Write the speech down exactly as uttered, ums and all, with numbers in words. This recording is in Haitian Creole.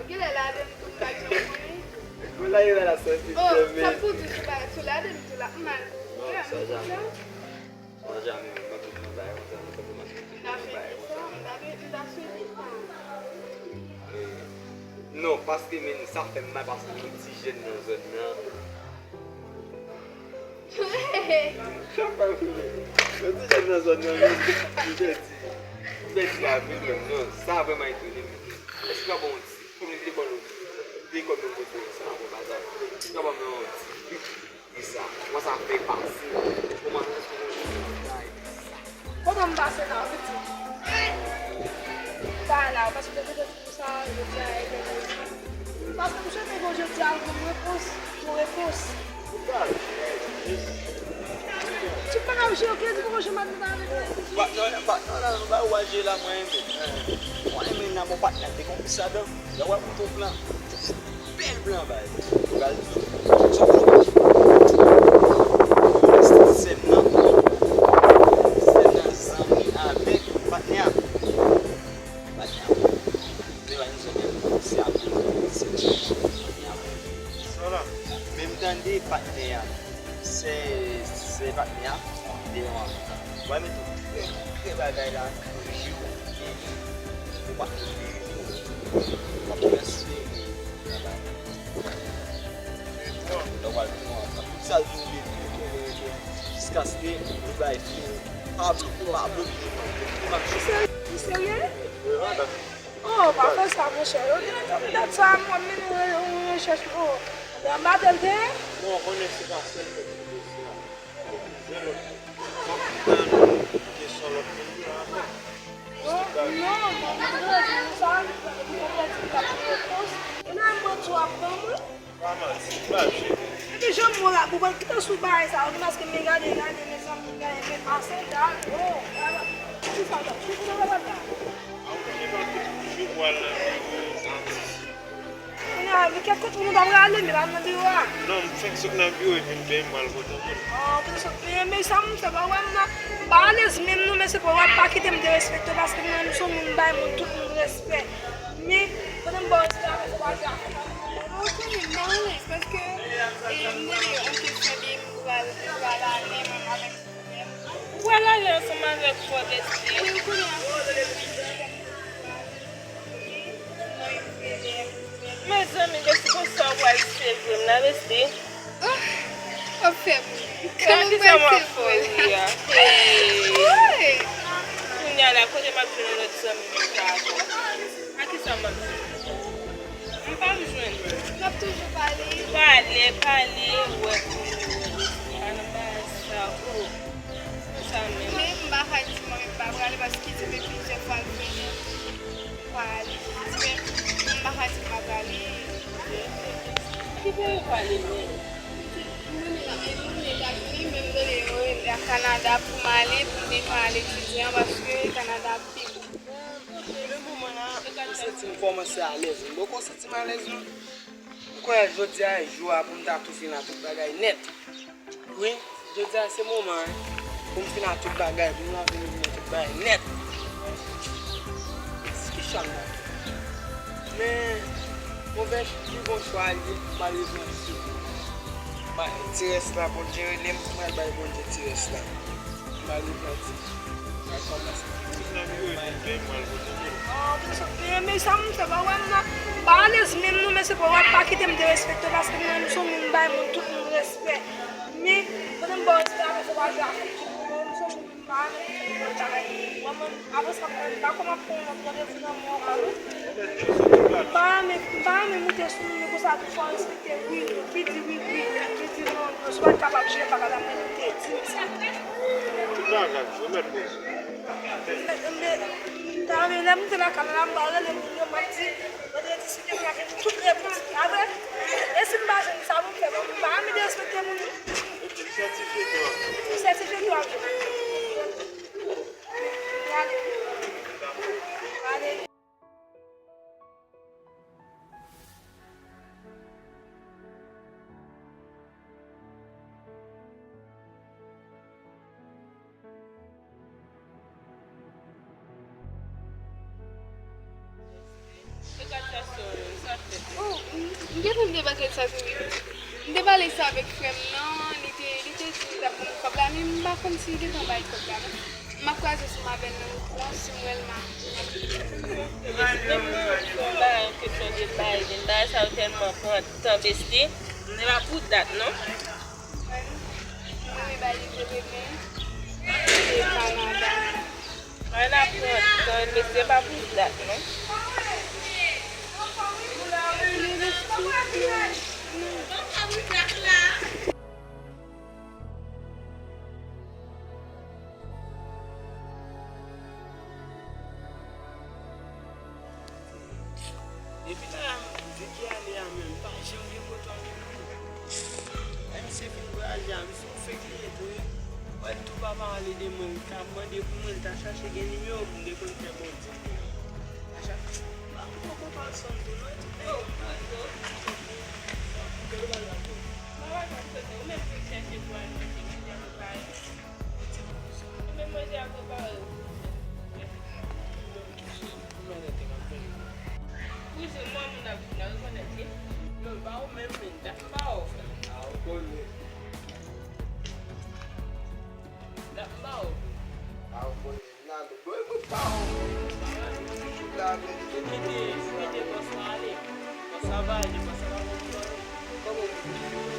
Genlè lade m tou m pa t janm konnen. Kou la yo la santi. Oh, sa pou di sou bagay sou lade m tou la m mal. Non, sa jamè. Sa jamè menm, mwen tout mwen bay konsa, mwen konprann mwen tout mwen bay konsa. M ta swivi sa. Non, paske men sa fè m mal paske yon ti jèn nan zòn nan. Yon ti jèn nan zòn nan, men, m pèdi, m pèdi avè l menm, non, sa vrèman etone m. Èske w ap ban yon ti, kòm li te lekòl, lekòl menm kote, se pa bon bagay. Èske w ap ban m yon ti, e sa, kòman sa fè pase, kòman, èske w konn sa? Kote m pase la, pitit? Ou pa la, paske te Pou sa, jodi a, e bèl jodi. Paske m swete ke jodi a, yon repons, yon repons. Tout bagay ap jwe, ok, di poko janm ap pale avèk mwen. Patnè, patnè, la, nou ba ou a jwe la, mwen renmen. Mwen renmen nan bon patnè, te konn sa, donk, lè w ap monte yon plan. Bèl plan bay. Pral di w. Sèn nan. Sèn nan zanmi avèk patnè a. Patnè a. Se pa yon zanmi a. Se a. Se patnè a. Men m tande patnè a. Se, se patnè a. Devan. Mwen mete w trè, trè bagay la. Ou pa. Ou pa transfere. Sa l di w vle di, jiskaske li bay fini. Pa bloke, pa bloke. Ou serye? Oh, pa fè sa, monchè. Yo gen nan dat sa, mwen, m mennen yon rechèch, oh. Anba tè l te ye? Non, konnen se pa sèl mwen ki te se a. Gen lòt moun. Fòk mwen gen kesyon lòt moun tou la. Non, non, non, non, non, sa, mwen pèdi l ap repons. E nan mwen tou ap ban mwen. Pa manti, pa jwe. Epi jan mwen la, pou mwen, kite sou bagay sa, ok, paske men gade, gade, mezanmi, gade, men pase, gade, oh, gade, ki sa, gade, ki sa, gade, gade. An, ou ki pa tout jou pral nan biwo, an. Kounye a, men kèk kote moun ta prale, men pa nan biwo a. Non, m fèk sot nan biwo epi m benyen m al kote moun. Ah, kote sot benyen, men sa m fè, pa wè m nan, m pa alèz menm non, men se pa wè, pa kite m derespekte w, paske mwen menm m se yon moun, m bay moun, tout moun respè. Men, kote m ba w respè a, men se pa jwe avè m. Ou konnen m pa alèz, paske, e, m rele yon kesyon epi m pral, m pral ale menm avèk Ou pral ale ansanm avèk Forest. Wi, ou konnen ansanm avèk Forest. Mezanmi, Bestie, konsa w pral seve m la, Bestie. Oh, w ap fè m ri. Kòman w pral seve m? Hey. Kounye a la, kote m ap jwenn yon lòt zanmi konsa ankò? A kisa m ap di? M p ap jwenn. N ap toujou pale. Pale, pale, wè. A nan bagay sa, o. Se sa menm. Men m pa ka di mwen, m pa prale, paske se te plizyè fwa l vini. Pale. Men m pa ka di m pa prale. Kite yo pale, men. Moun Etazini, men m rele yo, rele a Kanada pou m ale, pou m defann al etidye an, paske Kanada pi bon. Men moman la, m santi m kòmanse alèz. M poko santi m alèz, non. M kwè jodi a e jou a pou m ta tou fin a tout bagay nèt. Wi, jodi a se moman an pou m fin a tout bagay, pou m lave men m nan tout bagay nèt. Ki chal la? Men, Move ch-, pi bon chwa li, m al repanti. Ba, ti rès la, Bondye rele m, m al bay Bondye ti rès la. M al repanti. M al kòmanse. Tout nan biwo epi m peye m al kote moun. Oh, men sa m fè, pa wè m nan. M pa alèz menm non, men se pa wè, pa kite m derespekte w, paske mwen menm m se yon moun, m bay moun, tout moun respè. Men, kote m ba w respè a, men se pa jwe avèk tout moun, mwen menm m se yon moun. Pa renmen fè lòt bagay. Mwen menm, apre sa, mwen pa kòman pran yon lòt randevou nan men w ankò, non. M pa renmen, m pa renmen moute sou moun yo konsa, tou fò respekte, wi, wi, pi di wi, wi, pi di non, non, si w pa t kapab jere, m pa ka ta mwen moute, di m sa. Tout bagay, remèt mwen. Men, men, m ta renmen, lè m te lakay la, m pa rele moun yo, m ap di, Mwen te diskite pou m ap jwenn tout repons. Apre, e si m pa jwenn sa pou m fè, bon, m pa renmen derespekte moun. Sètifye tou ap jwenn. Sètifye tou ap jwenn. Prale. Prale. Gentan m te pale sa sou li. M te pale sa avèk frè m nan, li te, li te di li t ap ban m kòb la, men m pa konn si li gentan bay kòb la non. M ap kraze sou m avè l nan wout lan, si m wè l m a. Menm mwen, yon bagay ke m sonje bay, men bagay sa yo tèlman pran tan, besti. M te pa pou dat non. Mwen bay li demen. Se Kanada. Ay, n ap pran tan, mesye, pa pou dat non. Depi lè a, Vicky ale a menm, pa janm gen foto avè l non. Lè misye fin vwayaje a, misye yon fake li ye tou wi. Wè l tou pa pale de mwen, li ta mande pou mwen, li ta chache gen nimewo m, m te konn fè bòt di. A chak fwa, m poko pa sonn tou non, ti nèg yo. Ou menm pou chèche pou al manje, manje a prepare. Ou menm manje a prepare. Kouzen mwen moun ap vin nan rekonèt li. Non, pa ou menm, men dat m pa ou, frè. A, ou konnen. Dat m pa ou. A, ou konnen. N ale. Bon, mwen pa ou. N ale. Ou kite, ou kite bòs la ale. Bòs la pa ale, bòs la pa konn ale. Kòman ou kite?